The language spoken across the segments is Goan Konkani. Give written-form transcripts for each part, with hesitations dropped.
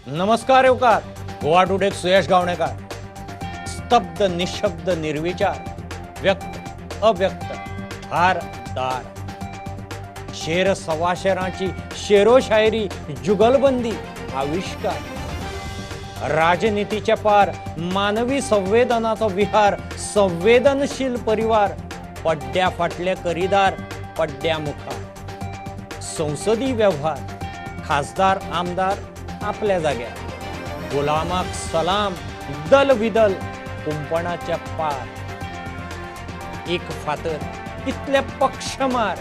नमस्कार येवकार गोवा टुडेक सुयश गावणेकार. स्तब्ध निशब्द निर्विचार, व्यक्त अव्यक्त, हार दार, शेर सवाशेरांची शेरोशायरी, जुगलबंदी आविष्कार, राजनितीचे पार मानवी संवेदनाचो विहार, संवेदनशील परिवार, पड्ड्या फाटले करिदार पड्ड्या मुखार, संसदीय व्यवहार, खासदार आमदार आपल्या जाग्यार, गुलामाक सलाम, दल विदल कुंपणाच्या पार, एक फातर इतले पक्षमार,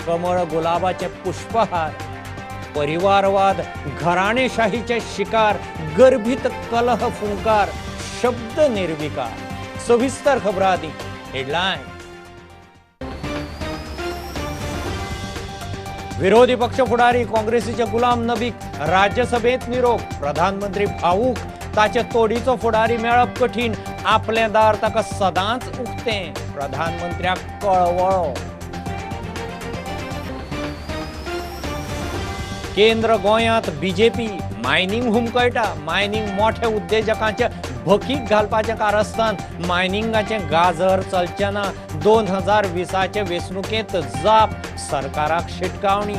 कमळ गुलाबाचे पुष्पहार, परिवारवाद घराणेशाहीचे शिकार, गर्भित कलह फुंकार, शब्द निर्विकार. सविस्तर खबरां आदी हेडलायन. विरोधी पक्ष फुडारी काँग्रेसीचे गुलाम नबीक राज्यसभेत निरोप. प्रधानमंत्री भावूक, ताचे तोडीचो फुडारी मेळप कठीण, आपलें दार ताका सदांच उक्तें, प्रधानमंत्र्याक कळवळो. केंद्र गोंयांत बीजेपी मायनिंग हुमकळटा, मायनिंग मोठ्या उद्देजकांचे भकीक घालपाचें कारस्थान, मायनिंगाचें गाजर चलचें ना, 2020 वेंचणुकेंत जाप, सरकाराक शिटकावणी.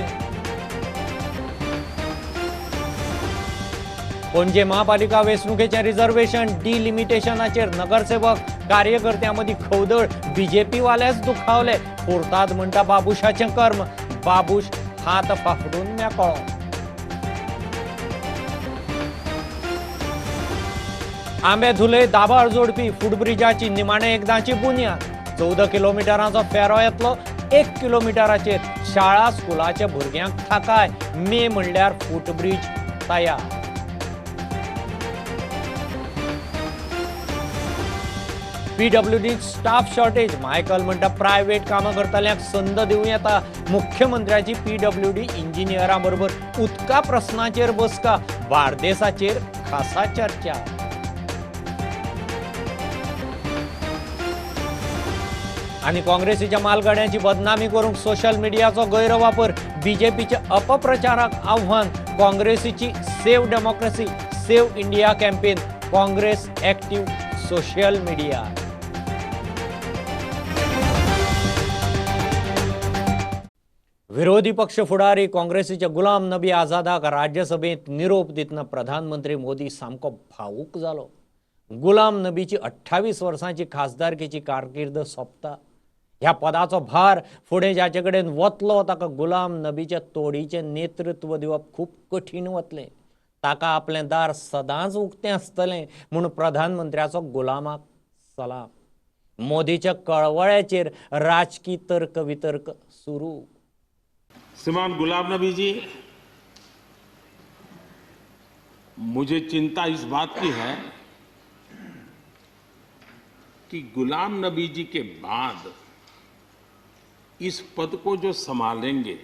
पणजे महापालिका वेंचणुकेचें रिझर्वेशन डिलिमिटेशनाचेर नगरसेवक कार्यकर्त्यां मदीं खवदळ, बीजेपी वालेच दुखावले, फुर्ताद म्हणटा बाबुशाचें कर्म, बाबूश हात फाफडून मेकळो. आंबे धुले दाबाळ जोडपी फुटब्रिजाची निमाणे एकदांची बुन्याद, 14 किलोमिटरांचो फेरो येतलो 1 किलोमिटराचेर, शाळा स्कुलाच्या भुरग्यांक थाकाय, मे म्हणल्यार फुटब्रीज तयार. पीडब्ल्यूडी स्टाफ शॉर्टेज, मायकल म्हणटा प्रायव्हेट कामां करतल्यांक संद दिवं येता, मुख्यमंत्र्याची पीडब्ल्यूडी इंजिनियरां बरोबर उदका प्रस्नाचेर बसका, बार्देसाचेर खासा चर्चा. आनी काँग्रेसीच्या मालगाड्यांची बदनामी करूंक सोशल मिडियाचो गैरवापर, बीजेपीच्या अपप्रचाराक आव्हान, काँग्रेसीची save democracy save India campaign, Congress active social media. विरोधी पक्ष फुडारी काँग्रेसीचे गुलाम नबी आझादाक राज्यसभेत निरोप दितना प्रधानमंत्री मोदी सामको भावूक जालो. गुलाम नबीची 28 वर्सांची खासदारकीची कारकीर्द सोंपता, ह्या पदाचो भार फुडें जाचे कडेन वतलो ताका गुलाम नबीच्या तोडीचें नेतृत्व दिवप खूब कठीण वतलें, ताका आपलें दार सदांच उक्तें आसतलें म्हूण प्रधानमंत्र्याचो गुलामाक सलाम. मोदीच्या कळवळ्याचेर राजकी तर्क वितर्क सुरू. श्रीमान गुलाम नबी जी, मुझे चिंता इस बात की है कि गुलाम नबी जी के बाद इस पद को जो संभालेंगे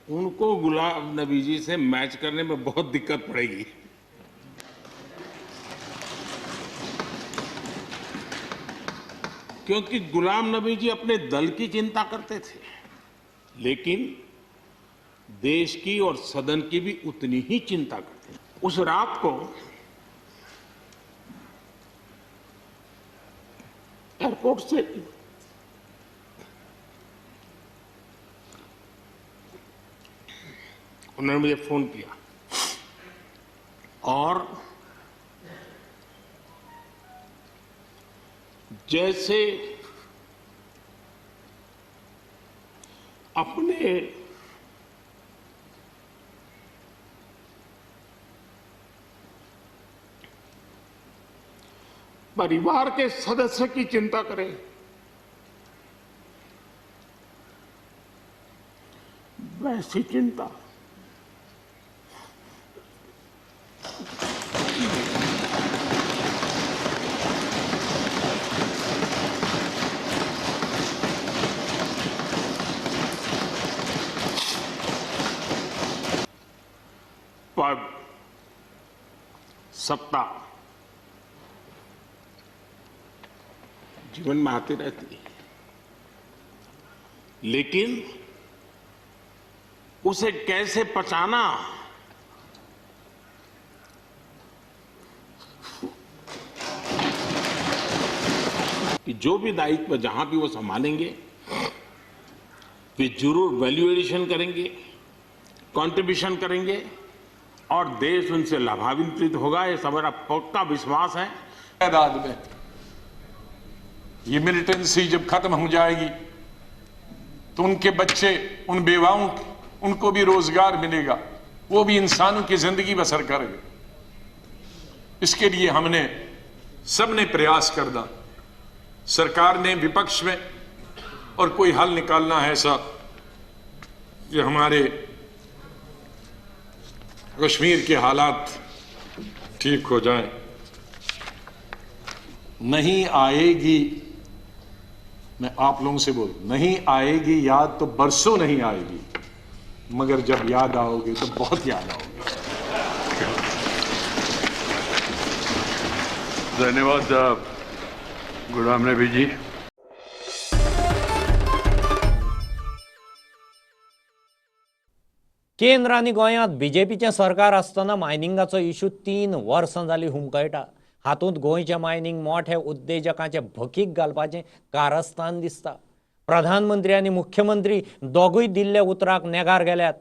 उनको गुलाम नबी जी से मैच करने में बहुत दिक्कत पड़ेगी। क्योंकि गुलाम नबी जी अपने दल की चिंता करते थे, लेकिन देश की और सदन की भी उतनी ही चिंता करते थे। उस रात को एयरपोर्ट से उन्होंने मुझे फोन किया और जैसे अपने परिवार के सदस्य की चिंता करें, वैसी चिंता पद, सत्ता जीवन में आती रहती है, लेकिन उसे कैसे पचाना कि जो भी दायित्व जहां भी वो संभालेंगे वे जरूर वैल्यू एडिशन करेंगे, कंट्रीब्यूशन करेंगे और देश उनसे लाभान्वित होगा, ये हमारा पक्का विश्वास है। तादाद में ये मिलिटेंसी जब खत्म हो जाएगी तो उनके बच्चे, उन बेवाओं, उनको भी रोजगार मिलेगा, वो भी इंसानों की जिंदगी बसर करेंगे। इसके लिए हमने सबने प्रयास करना, सरकार ने विपक्ष में, और कोई हल निकालना है ऐसा कि हमारे कश्मीर के हालात ठीक हो जाएं। नहीं आएगी, मैं आप लोगों से बोल, नहीं आएगी याद तो बरसों नहीं आएगी, मगर जब याद आओगे तो बहुत याद आओगे। धन्यवाद गुलाम नबी जी। केंद्र आनी गोंयांत बीजेपीचें सरकार आसतना मायनिंगाचो इशू 3 वर्सां जालीं हुमकळटा। हातूंत गोंयचें मायनिंग मोठे उद्देजकांचे भकीक घालपाचें कारस्थान दिसता। प्रधानमंत्री आनी मुख्यमंत्री दोगूय दिल्ल्या उतराक नेगार गेल्यात।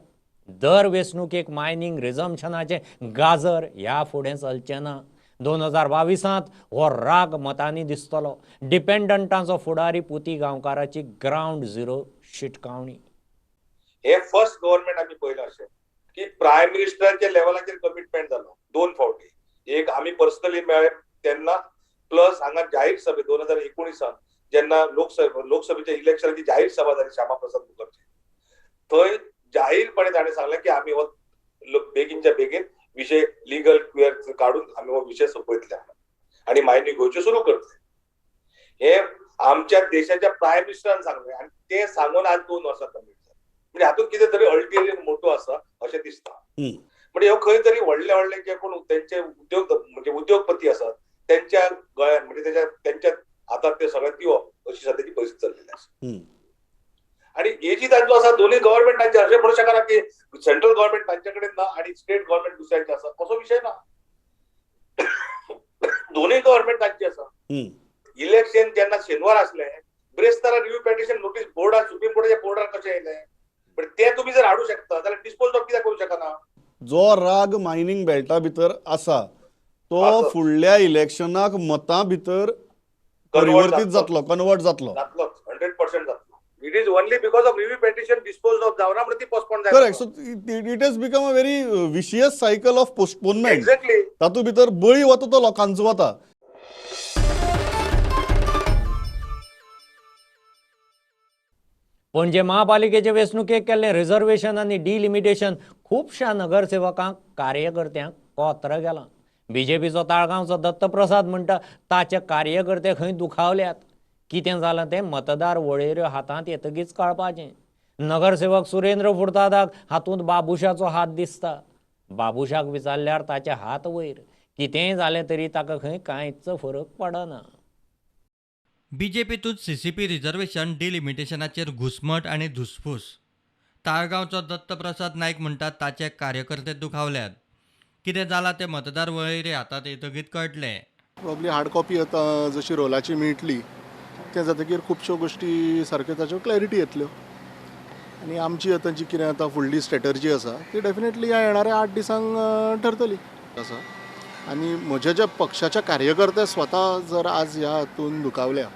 दर वेंचणुकेक मायनिंग रिजम्पशनाचें गाजर ह्या फुडें चलचें ना। 2022 हो राग मतांनी दिसतलो। डिपेंडंटांचो फुडारी पुती गांवकाराची ग्रावंड झिरो शिटकावणी। हे फर्स्ट गव्हर्नमेंट आमी पळयलां अशें की प्रायम मिनिस्टराच्या लेवलाचेर कमिटमेंट जालो 2 फावटी, एक आमी पर्सनली मेळ्ळे तेन्ना, प्लस हांगा जाहीर सभे 2019 जेन्ना लोकसभेच्या इलेक्शनाची जाहीर सभा जाली श्यामा प्रसाद मुखर्जी, थंय जाहीरपणे ताणें सांगलें की आमी हो बेगीनच्या बेगीन विशय लिगल क्वेर काडून आमी हो विशय सोंपयतले आनी मायनिंग गोंयच्यो सुरू करतले। हे आमच्या देशाच्या प्रायम मिनिस्टरान सांगलें आनी ते सांगून आज 2 वर्सां कमी म्हणजे हातूंत कितें तरी अल्टेरियर मोटो आसा अशें दिसता। म्हणजे ह्यो खंय तरी व्हडले व्हडले जे कोण तेंचे उद्योग म्हणजे उद्योगपती आसात तेंच्या गळ्यान म्हणजे तेंच्या हातात ते सगळें दिवप अशी सद्याची परिस्थिती चल्लेली आसा। आनी हेजी तांचो आसा दोनूय गव्हर्मेंटांचे, अशें म्हणूंक शकना की सेंट्रल गव्हर्मेंट तांचे कडेन ना आनी स्टेट गव्हर्मेंट दुसऱ्यांचे आसा, असो विशय ना। दोनूय गव्हर्मेंट तांचे आसा। इलेक्शन जेन्ना शेनवार आसलें ब्रेस्तारा रिव्यू पेटिशन नोटीस बोर्डार सुप्रीम कोर्टाच्या बोर्डार कशें येयलें, पण ते तुम्ही जर हाडू शकता जाल्यार डिस्पोज ऑफ कित्याक करूं शकना? जो राग मायनिंग बेल्टा भितर आसा तो फुडल्या इलेक्शनाक मतां भितर परिवर्तीत जातलो, कन्वर्ट जातलो, 100% जातलो। It is only because of review petition dispose of जावना म्हणून ती पोस्टपोन जाता। Correct. So it has become a very vicious cycle of postponement. Exactly. तातूंत भितर बळी वता तो लोकांचो वता। पणजे महापालिकेचे वेंचणुकेक केल्लें रिझर्वेशन आनी डिलिमिटेशन खुबश्या नगरसेवकांक कार्यकर्त्यांक कोत्र गेलां। बीजेपीचो ताळगांवचो दत्तप्रसाद म्हणटा ताचे कार्यकर्ते खंय दुखावल्यात। कितें जालां तें मतदार वळेऱ्यो हातांत येतकीच कळपाचें। नगरसेवक सुरेंद्र फुर्तादाक हातूंत बाबुशाचो हात दिसता। बाबुशाक विचारल्यार ताचे हात वयर। कितेंय जालें तरी ताका खंय कांयच फरक पडना। बीजेपीतूच सीसीपी रिझर्वेशन डिलिमिटेशनाचेर घुसमट आनी धुसफूस। ताळगांवचो दत्तप्रसाद नायक म्हणटात ताचे कार्यकर्ते दुखावल्यात। कितें जालां तें मतदार वळेरी हातांत येतकीच कळटलें। प्रॉब्ली हार्ड कॉपी आतां जशी रोलाची मेळटली तें जातकीर खुबश्यो गोश्टी सारक्यो ताच्यो क्लॅरिटी येतल्यो आनी आमची आतां जी कितें आतां फुडली स्ट्रेटर्जी आसा ती डेफिनेटली ह्या येणाऱ्या 8 दिसांक ठरतली आसा। आनी म्हज्या ज्या पक्षाच्या कार्यकर्ते स्वता जर आज ह्या हातून दुखावल्या,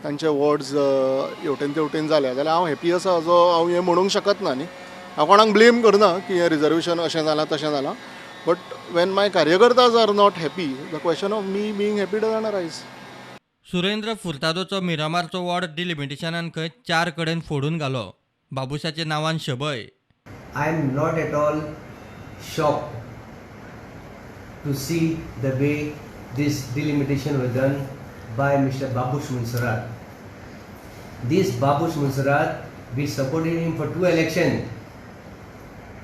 तांचे वॉर्ड्स हेवटेन तेवटेन जाल्या जाल्यार हांव हॅपी आसा जो हांव हें म्हणूंक शकत ना न्ही। हांव कोणाक ब्लेम करना की हें रिजर्वेशन अशें जालां तशें जालां, but when my कार्यकर्ताज are not happy the question of me being happy doesn't arise. Surendra फुर्तादोचो मिरामारचो वॉर्ड डिलिमिटेशनान खंय 4 कडेन फोडून घालो। बाबुशाच्या नांवान शबय। I am not at all shocked to see the way this delimitation was done by Mr. Babush Monserrate. This Babush Monserrate, we supported him for 2 elections,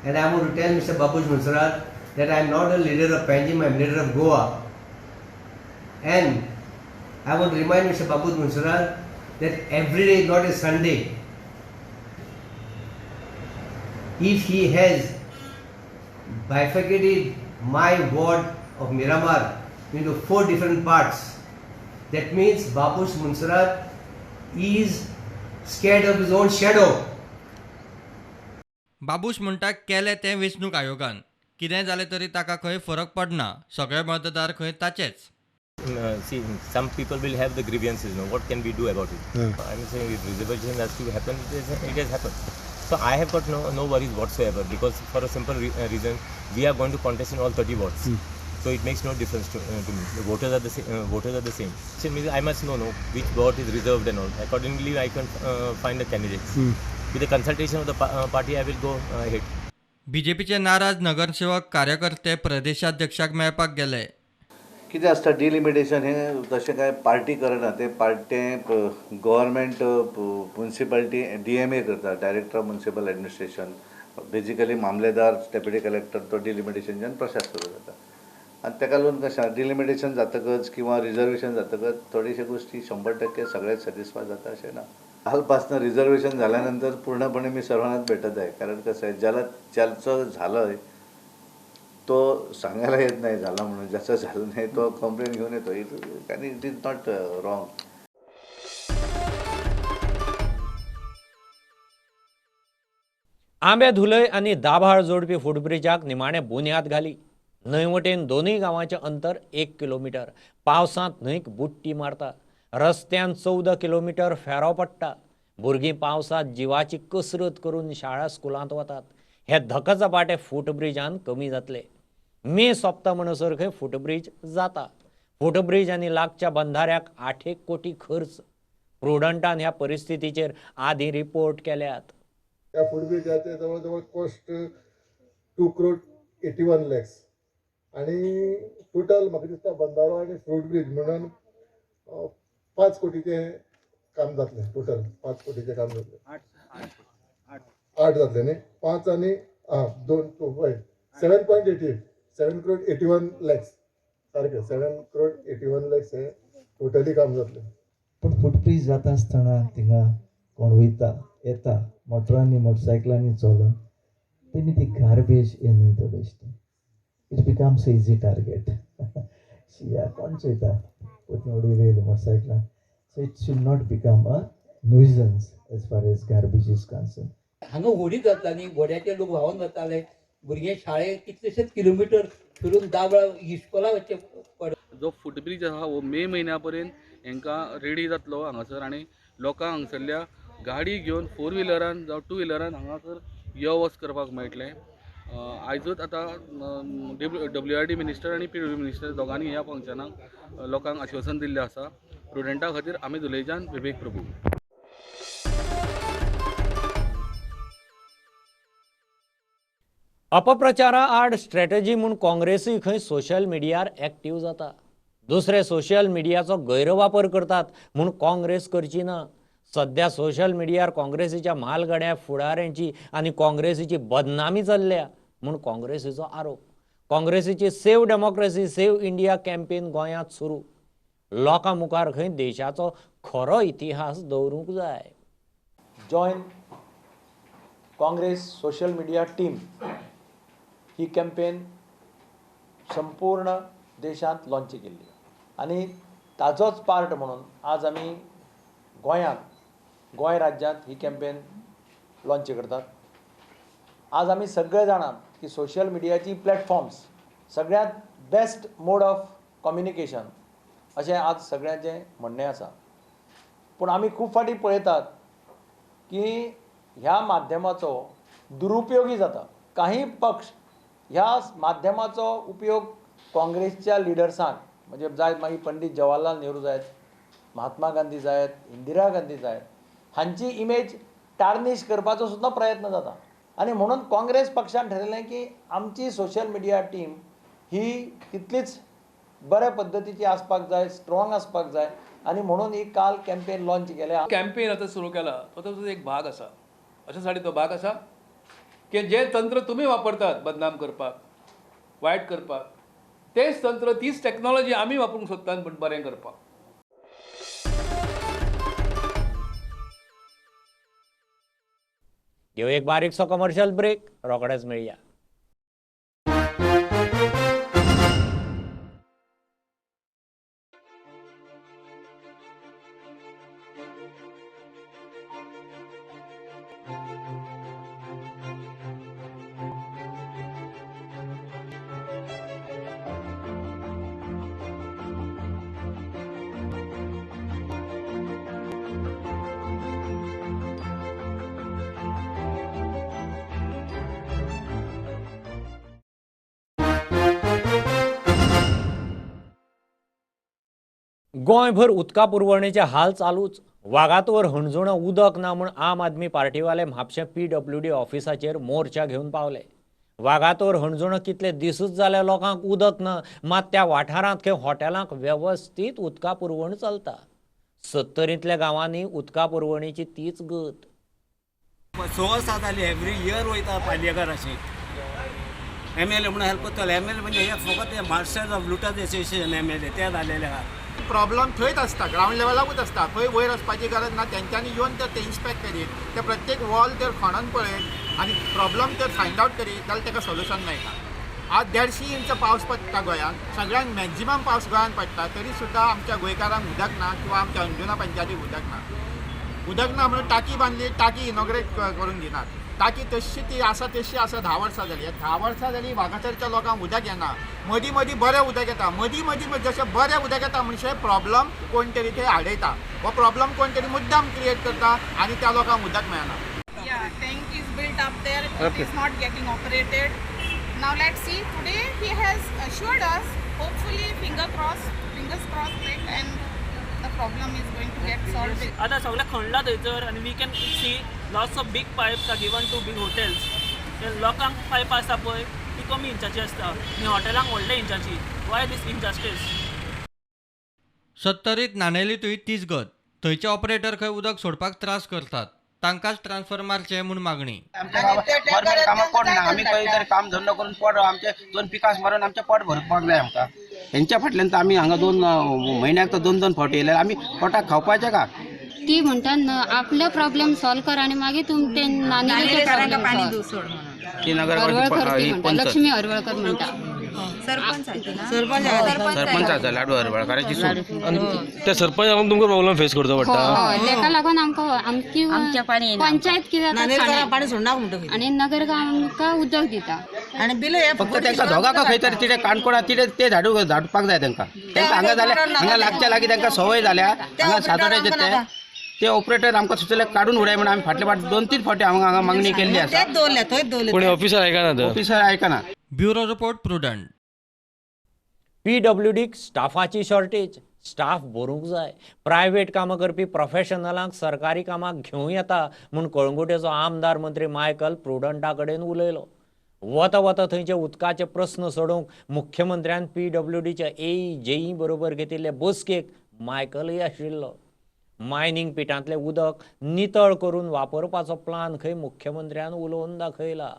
and I want to tell Mr. Babush Monserrate that I am not a leader of Panjim, I am leader of Goa. And I want to remind Mr. Babush Monserrate that every day is not a Sunday. If he has bifurcated my ward of Miramar into 4 different parts, That means Babush Monserrate is scared of his own shadow. Babush म्हणटा केलें तें वेंचणूक आयोगान, कितेंय जालें तरी ताका खंय फरक पडना, सगळे मतदार खंय ताचेच. See, some people will have the grievances. No, what can we do about it? I'm saying if reservation has to happen, it has happened. So I have got no worries whatsoever, because for a simple reason, we are going to contest in all 30 wards. So it makes no difference to me. The voters are the voters are the same. So means I must know which ward is reserved and all. Accordingly, I can find the candidates. With the consultation of the party, I will go ahead. बीजेपीचे नाराज नगरसेवक कार्यकर्ते प्रदेशाध्यक्षाक मेळपाक गेले. कितें आसता डिलिमिटेशन हें तशें कांय पार्टी करना, तें तें गव्हर्मेंट मुन्सिपालिटी DMA करता, director of municipal administration, basically mamlatdar, deputy collector तो डिलिमिटेशनच्यान प्रोसेस सुरू जाता. आनी ताका लागून कशें डिलिमिटेशन जातकच किंवा रिजर्वेशन जातकच थोडेशे गोष्टी 100% सगळ्यात सॅटिस्फाय जाता अशें ना. कालपासनं रिजर्वेशन झाल्यानंतर पूर्णपणे मी सर्वांनाच भेटत आहे, कारण कसं आहे ज्याला ज्याचं झालं आहे तो सांगायला येत नाही झाला म्हणून, ज्याचं झालं नाही तो कंप्लेंट घेऊन येतो, आणि it is not wrong. आंबे धुलय आनी दाभाळ जोडपी फुटब्रिजाक निमाणे बुन्याद घाली. न्हंय वटेन दोनूय गांवांचें अंतर 1 किलोमिटर. पावसांत न्हंयक बुडटी मारता. रस्त्यान 14 किलोमिटर फेरो पडटा. भुरगीं पावसांत जिवाची कसरत करून शाळा स्कुलांत वतात. हे धकचपाटे फुटब्रिजान कमी जातले. मे सोंपता म्हणसर खंय फुटब्रीज जाता. फुटब्रीज आनी लागच्या बंधाऱ्याक 8 कोटी खर्च. प्रुडंटान ह्या परिस्थितीचेर आदीं रिपोर्ट केल्यात. त्या फुटब्रिजाचे जवळ जवळ कॉस्ट 2 crore 81 lakhs आनी टोटल म्हाका दिसता बंधारो आनी फ्रूट ब्रिज म्हणून 5 कोटीचें काम जातलें. टोटल 5 कोटीचें काम जातलें. 8 जातलें न्ही, 5 आनी 2 2 7.88 7 crore 81 lakhs सारकें 7 crore 81 lakhs हें टोटली काम जातलें. पूण फुटब्रीज जाता आसतना थिंगा कोण वयता येता मोटरांनी मोटरसायकलांनी चलोन तेणी ती गार्बेज हे न्हय थोडेशें it becomes easy target. Shia कोण चोयता पोती उडयली मोटरसायकलान. So it should not become a nuisance as far as garbage is concern. हांगा होडी जाता न्ही, घोड्याचे लोक व्हांवन वताले, भुरगे शाळेक कितलेशेच किलोमिटर फिरून दाबळा इस्कोला वचचें पड. जो फुटब्रीज आसा हो मे म्हयन्या पर्यंत हेंकां रेडी जातलो हांगासर, आनी लोकांक हांगसरल्या गाडी घेवन 4 व्हिलरान जावं 2 व्हिलरान हांगासर यो वच करपाक मेळटलें. आयजूच आतां WRD minister आनी PWD minister दोगांनी ह्या फंक्शनाक लोकांक आश्वासन दिल्लें आसा. प्रुडंटा खातीर आमी धुलेच्यान विवेक प्रभू. अपप्रचारा आड स्ट्रॅटजी म्हूण काँग्रेसूय खंय सोशल मिडियार एक्टीव जाता. दुसरे सोशल मिडियाचो गैरवापर करतात म्हूण काँग्रेस करची ना. सध्या सोशल मिडियार काँग्रेसीच्या म्हालगड्या फुडाऱ्यांची आनी काँग्रेसीची बदनामी चल्ल्या म्हूण काँग्रेसीचो आरोप. काँग्रेसीची save democracy save India campaign गोंयांत सुरू. लोकां मुखार खंय देशाचो खरो इतिहास दवरूंक जाय. Join Congress social media team ही कॅम्पेन संपूर्ण देशांत लॉन्च केल्ली आनी ताजोच पार्ट म्हणून आज आमी गोंयांत गोंय राज्यांत ही कॅम्पेन लॉन्च करतात. आज आमी सगळे जाणात की सोशल मिडियाची प्लॅटफॉर्म्स सगळ्यांत बेस्ट मोड ऑफ कम्युनिकेशन अशें आज सगळ्यांचें म्हणणें आसा. पूण आमी खूब फावटी पळयतात की ह्या माध्यमाचो दुरुपयोगी जाता. काही पक्ष ह्या माध्यमाचो उपयोग काँग्रेसच्या लिडर्सांक म्हणजे जायत मागीर पंडीत जवाहरलाल नेहरू जायत, महात्मा गांधी जायत, इंदिरा गांधी जायत, हांची इमेज टार्निश करपाचो सुद्दां प्रयत्न जाता. आनी म्हणून काँग्रेस पक्षान ठरयलें की आमची सोशल मिडिया टीम ही तितलीच बऱ्या पद्दतीची आसपाक जाय, स्ट्रॉंग आसपाक जाय आनी म्हणून ही काल कॅम्पेन लॉन्च केल्या. कॅम्पेन आतां सुरू केला तो ताचो एक भाग आसा. अशा साठी तो भाग आसा की जे तंत्र तुमी वापरतात बदनाम करपाक, वायट करपाक, तेच तंत्र तीच टॅक्नॉलॉजी आमी वापरूंक सोदतात पूण बरें करपाक. घेऊ एक बारीकसो कमर्शियल ब्रेक, रोखडेच मेळया. गोंयभर उदका पुरवणेचे हाल चालूच. वागातोर हणजुणा उदक ना म्हूण आम आदमी पार्टीवाले म्हापशें पीडब्ल्यूडी ऑफिसाचेर मोर्चा घेवन पावले. वागातोर हणजुणा कितले दिसूच जाले लोकांक उदक ना, मात त्या वाठारांत खंय हॉटेलांक वेवस्थीत उदका पुरवण चलता. सत्तरींतल्या गांवांनी उदका पुरवणेची तीच गत. 6 वर्सां जाली एवरी इयर वयता पालयेकार अशें एम एल ए म्हणून हेल्प करताले. एम एल ए म्हणजे हे फकत हे masters of looters association MLA ते जालेले आहा. प्रॉब्लम थंयच आसता, ग्रावंड लेवलाकूच आसता, खंय वयर वचपाची गरज ना. तेंच्यांनी येवन ते इन्स्पेक्ट करीत, ते प्रत्येक वॉल तर खणून पळयत आनी प्रॉब्लम तर फायंड आवट करीत जाल्यार ताका सोल्युशन मेळटा. आज 150 इंच पावस पडटा गोंयांत, सगळ्यांत मॅक्झिमम पावस गोंयांत पडटा, तरी सुद्दां आमच्या गोंयकारांक उदक ना किंवा आमच्या अंजुना पंचायतीक उदक ना. उदक ना म्हणून टाकी बांदली, टाकी इनॉग्रेट करून दिनात. टाकी तशी ती आसा तशी आसा, 10 वर्सां जाली. 10 वर्सां जाली वागातोरच्या लोकांक उदक येना. मदीं मदीं बरें उदक येता, मदीं मदीं जशें बरें उदक येता म्हणजे प्रॉब्लम कोण तरी ते हाडयता, हो प्रॉब्लम कोण तरी मुद्दाम क्रिएट करता आनी त्या लोकांक उदक मेळना. Yeah, tank is built up there. It is not getting operated. Now let's see. Today he has assured us. Hopefully, fingers crossed, like, and the problem is going to get solved. आता सगळें खणलां थंयसर आनी we can see lots of big pipes are given to big hotels. ते लोकांक पायप आसता पळय ती कमी इंचाची आसता आनी हॉटेलांक व्हडले इंचाची. Why this injustice? सत्तरीत नाणेलींतूय तीच गत. थंयचे ऑपरेटर खंय उदक सोडपाक त्रास करतात, तांकांच ट्रान्सफर मारचे म्हूण मागणी. गव्हर्मेंट कामां कोण ना, आमी खंय तरी काम धंदो करून पोट आमचे 2 पिकास मारून आमचें पोट भरपाक जाय आमकां. हेंच्या फाटल्यान तर आमी हांगा 2 म्हयन्याक तर 2-2 फावटी येयले, आमी पोटाक खावपाचें का? ती म्हणटा आपलो प्रॉब्लेम सॉल्व कर आनी मागीर तुम ते नाणेलीचे प्रॉब्लेम सॉल्व. लक्ष्मी हरवळकर म्हणटा. सरपंच सरपंच आसा लाडू हरवळकाराची सून. त्या सरपंच तुमकां प्रॉब्लेम फेस करचो पडटा, तेका लागून आमकां आमची पंचायत कितें जाता पाणी सोडना म्हणटा आनी नगर आमकां उदक दिता आनी बिल फक्त तांकां दोगांक खंय तरी तिथे काणकोणा तिथे ते धाडपाक जाय तांकां. तांकां हांगा जाल्यार हांगा लागच्या लागीं तांकां संवय जाल्या, हांगा सातोड्याचे ते ऑपरेटर आमकां सुचयले काडून उडय म्हणून आमी फाटले फाट 2-3 फावटी हांगा हांगा मागणी केल्ली आसा. कोणी ऑफिसर आयकना, ऑफिसर आयकना. Bureau report, Prudent. पीडब्ल्यूडीक स्टाफाची शॉर्टेज, स्टाफ भरूंक जाय. प्रायव्हेट कामां करपी प्रोफेशनलांक सरकारी कामाक घेवं येता म्हूण कळंगुटेचो आमदार मंत्री मायकल प्रुडंटा कडेन उलयलो. वता वता थंयचे उदकाचे प्रस्न सोडोवंक मुख्यमंत्र्यान पीडब्ल्यूडीच्या एई जेई बरोबर घेतिल्ले बसकेक मायकलय आशिल्लो. मायनींग पिटांतलें उदक नितळ करून वापरपाचो प्लान खंय मुख्यमंत्र्यान उलोवन दाखयला.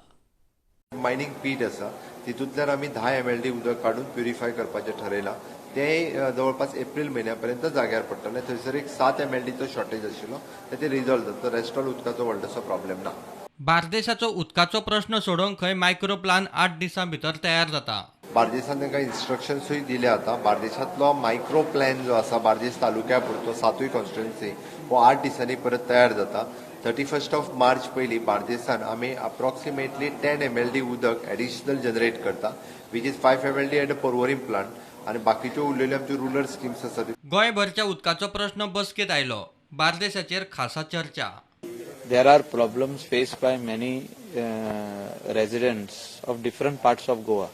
मायनींग पीट आसा तितूंतल्यान आमी 10 MLD उदक काडून प्युरिफाय करपाचें ठरयलां. तें जवळपास एप्रील म्हयन्या पर्यंत जाग्यार पडटलें. थंयसर एक 7 MLDचो शॉर्टेज आशिल्लो, तें रिजॉल्व जाता. रेस्टॉल उदकाचो व्हडलोसो प्रॉब्लेम ना. बार्देशाचो उदकाचो प्रश्न सोडोवंक खंय मायक्रो प्लान 8 दिसां भितर तयार जाता. बार्देसान तांकां इन्स्ट्रक्शन्सूय दिले आतां. बार्देशांतलो मायक्रो प्लॅन जो आसा बार्देस तालुक्या पुरतो 7 कॉन्स्टिट्युएन्सी हो 8 दिसांनी परत तयार जाता. 31 मार्च पयलीं बार्देसान आमी अप्रॉक्सिमेटली 10 MLD उदक एडिशनल जनरेट करता, which is 5 MLD at a Porvorim plant आनी बाकीच्यो उरलेल्यो आमच्यो रुरल स्किम्स आसा. गोंयभरच्या उदकाचो प्रश्न बसकेत आयलो, बार्देशाचेर खासा चर्चा. There are problems faced by many residents of different parts of Goa,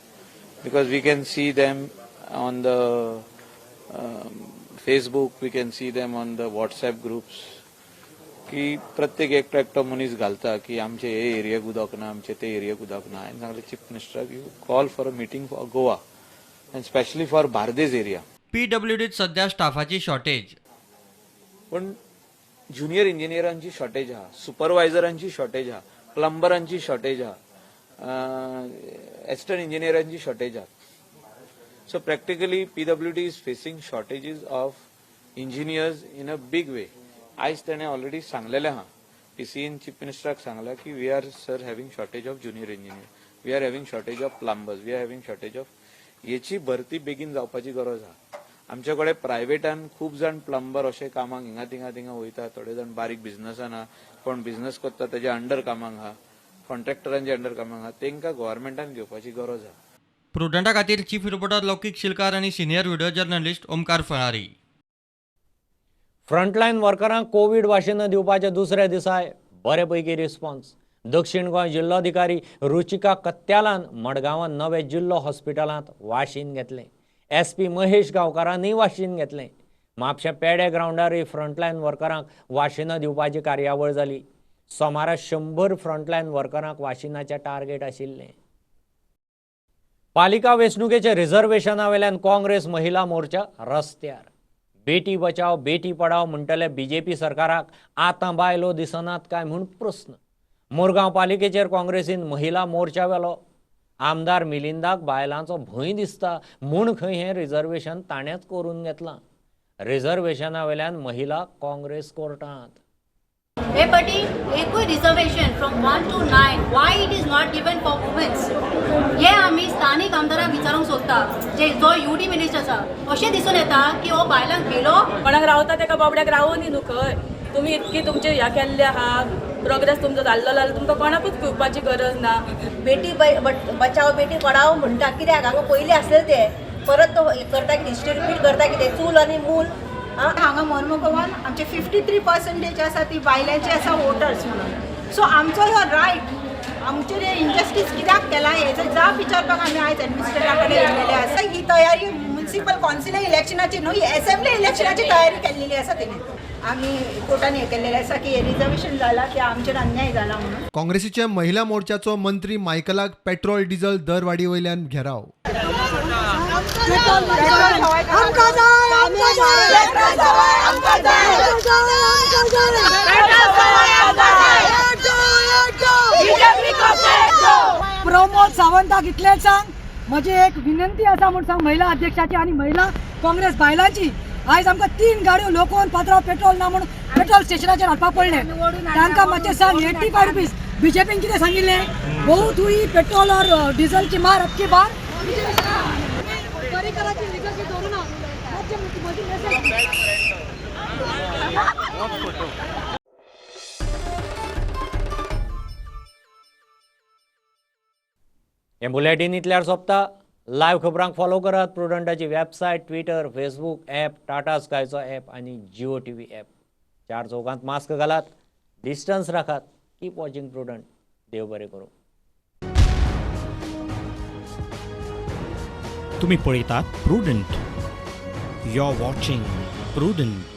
because we can see them on the Facebook, we can see them on the WhatsApp groups. की प्रत्येक एकटो एकटो मनीस घालता की आमचे हे एरियाक उदक ना, आमचे ते एरियाक उदक ना. हांवें सांगलें chief मिनिस्टराक, you call for a meeting for Goa and specially for Bardez area. पीडब्ल्यूडीत सध्या स्टाफाची शॉर्टेज, पण ज्युनियर इंजिनियरांची शॉर्टेज आहा, सुपरवायझरांची शॉर्टेज आहा, प्लंबरांची शॉर्टेज आहा, एसिस्टंट इंजिनियरांची शॉर्टेज आहा. So practically PWD is facing shortages of engineers in a big way. आयज तेणें ऑलरेडी सांगलेलें आहा, पीसीएन चीफ मिनिस्टराक सांगलां की we are sir having shortage of junior engineer, we are having shortage of plumbers, we are having shortage of, हेची भरती बेगीन जावपाची गरज आहा. आमचे कडेन प्रायव्हेटान खूब जाण प्लंबर अशे कामाक हिंगा थिंगा थिंगा वयता, थोडे जाण बारीक बिझनसान आहा, कोण बिझनस करता तेजे अंडर कामाक आहा, कॉन्ट्रॅक्टरांचे अंडर कामाक आहा, तेंकां गव्हर्मेंटान घेवपाची गरज आहा. प्रुडंटा खातीर चीफ रिपोर्टर लौकीक शिलकार आनी senior video journalist Omkar Falari. Frontline वर्करांक कोवीड वाशिनां दिवपाच्या दुसऱ्या दिसाय बरे पैकी रिस्पॉन्स. दक्षिण गोंय जिल्लोधिकारी रुचिका कत्यालान मडगांवां नवे जिल्लो हॉस्पिटलांत वाशीन घेतलें. एसपी महेश गांवकारांनी वाशीन घेतलें. म्हापशें पेडे ग्रावंडारय फ्रंटलायन वर्करांक वाशिनां दिवपाची कार्यावळ जाली. सोमारा 100 फ्रंटलायन वर्करांक वाशिनाचें टार्गेट आशिल्लें. पालिका वेंचणुकेच्या रिझर्वेशना वेल्यान काँग्रेस महिला मोर्चा रस्त्यार. बेटी बचाव बेटी पडाव म्हणटले बीजेपी सरकाराक आतां बायलो दिसनात काय म्हूण प्रस्न. मुरगांव पालिकेचेर काँग्रेसीन महिला मोर्चा व्हेलो. आमदार मिलिंदाक बायलांचो भंय दिसता म्हूण खंय हें रिझर्वेशन ताणेंच करून घेतलां. रिझर्वेशना वेल्यान महिला काँग्रेस कोर्टांत. हे पाटी एकूय reservation from 1 to 9 why it is not given for womens हे आमी स्थानीक आमदाराक विचारूंक सोदता, जे जो युडी मिनिस्टर आसा. अशें दिसून येता की हो बायलांक भिलो. कोणाक रावता तेका बाबड्याक रावून न्हू खंय. तुमी इतकी तुमचे ह्या केल्ले आहा प्रोग्रेस तुमचो जाल्लो जाल्यार तुमकां कोणाकूच पिवपाची गरज ना. बेटी बचाव बेटी पडाव म्हणटा कित्याक हांगा पयलीं आसलें ते परत तो करता कितें हिस्ट्री रिपीट करता कितें चूल आनी मूल. हांगा मोर्मुगांवान आमचे 53% आसा ती बायलांची आसा वोटर्स म्हणून. सो आमचो हो रायट, आमचेर हे इनजस्टीस कित्याक केला हेजो जाप विचारपाक आमी आयज एडमिनिस्ट्रेटरा कडेन येयलेले आसा. ही तयारी म्युनिसिपल कावन्सिलर इलेक्शनाची न्हय, एसेंब्ली इलेक्शनाची तयारी केल्लेली आसा तेणी. आमी कोर्टान हें केल्लेलें आसा की हे रिजर्वेशन जाला की आमचेर अन्याय जाला म्हणून. काँग्रेसीच्या महिला मोर्चाचो मंत्री मायकलाक पेट्रोल डिझल दरवाडी वयल्यान घेराव. प्रमोद सावंताक इतलेंच सांग, म्हजी एक विनंती आसा म्हूण सांग महिला अध्यक्षाची आनी महिला काँग्रेस बायलांची. आयज आमकां 3 गाडयो लोकोवन पात्रांव पेट्रोल ना म्हणून पेट्रोल स्टेशनाचेर हाडपाक पडलें. तांकां मातशें सांग 85 रुपीज बीजेपीन कितें सांगिल्लें, बहुत हुई पेट्रोल और डिझल की मार, अब की बार हे बुलेटीन इतल्यार सोंपता. लायव्ह खबरांक फॉलो करात प्रुडंटाची website, Twitter, Facebook app, Tata स्कायचो app आनी जिओ टीव्ही ॲप. 4 चौकांत मास्क घालात, डिस्टन्स राखात. Keep watching Prudent. देव बरें करूं. तुम्ही पळयतात Prudent. You are watching Prudent.